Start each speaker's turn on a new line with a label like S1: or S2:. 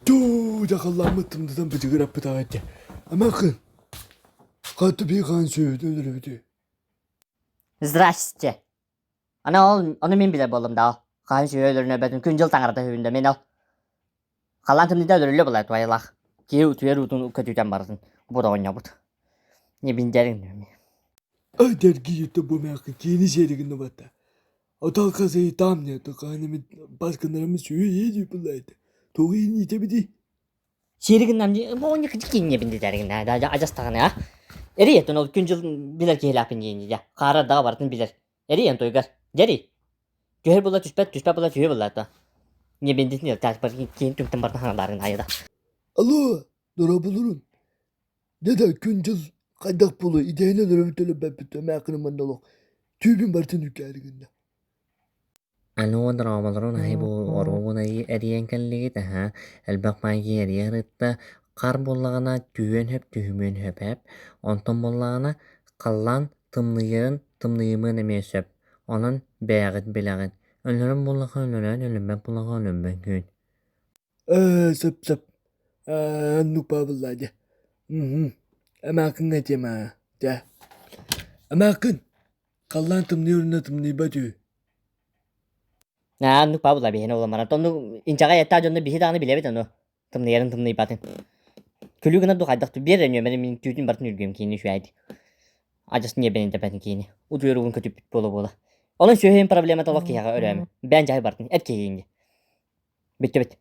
S1: Туу, дьахалламмыт тымнытан бычыгыраппытаҕа этэ. Амакын, хатты бии хаан сүөһүтүн өлөрөбүтүй?
S2: Здрасте. Аны ол, ону мин билэр буоллум да. Хаһан сүөһү өлөрүн өлбөтүн күн-дьыл таҥарата үһүн да мин ол. Халлаан тымныыта өлөрүллүө буолла туайылаах. Киһи утуйар уутун көтүтэн барытын бу оҕонньобут. Не биндэрин.
S1: Адергийите бу мээхи киини сиэригин убата. Отал хасыйы там не тукаанымыт баскынарымы сүйү иди буллайты. Тугу инитэбити?
S2: Сиэригин бу оҕонньо киинне биндэрин адьас таҕаны а. Эрий ол күн-дьыл билэр киһилээхпин диэн дьэ. Хаара даҕа барытын билэр. Эрий тойгар. Дьэрий. Түһэр була түспэт, түспэт була түһүө була то. Не биндитин киин түмтэн барытын хаҥалаарын айыда.
S1: Алло, дорооболорун. Дьэ күн-дьыл хайдах буолуой, идэһинэн өрөбүт төлөбөппүт эмээххин манна олох түүбүн барытын үкээри гынна.
S2: Аны дорооболорун аһый бу оруобун эрийэн кэллигит аһа элбэх маайгы эрийэ ырытта хар буоллаҕына түһүөн сөп түһүмүөн сөп эп онтон буоллаҕына халлаан тымныйыан тымныйымыан эмиэ сөп онон бэйэҕит билэҕит өлөрөн буоллахха өлөрөөн өлүммэт буоллахха өлүммэккин
S1: Ээ, сөп сөп. Ээ, оннук баабыллаа дьэ. Мм Эмээххиҥҥэ этиэм ээ, дьэ. Эмээххин, халлаан тымныйар уонна тымныйбат үһү.
S2: Аа, оннук баабыллаа биһиэнэ буолан баран. Оннук инчэҕэй эттээх дьонно биһи даҕаны билэбит ону. Тымныйарын тымныйбатын. Күлүү гынар дуу хайдах биэр эрэ нүөмэрин мин түүтүн барытын үргүөм киини үчүгэйдик. Адьас ньиэбин интэпэтин киини. Утуйар угун көтүппүт буола-буола. Онон сүөһүн проблемата олох киһиэхэ өрөөмө. Бээн дьаһай бартын, эт киһиҥ дии. Бүттүбүт.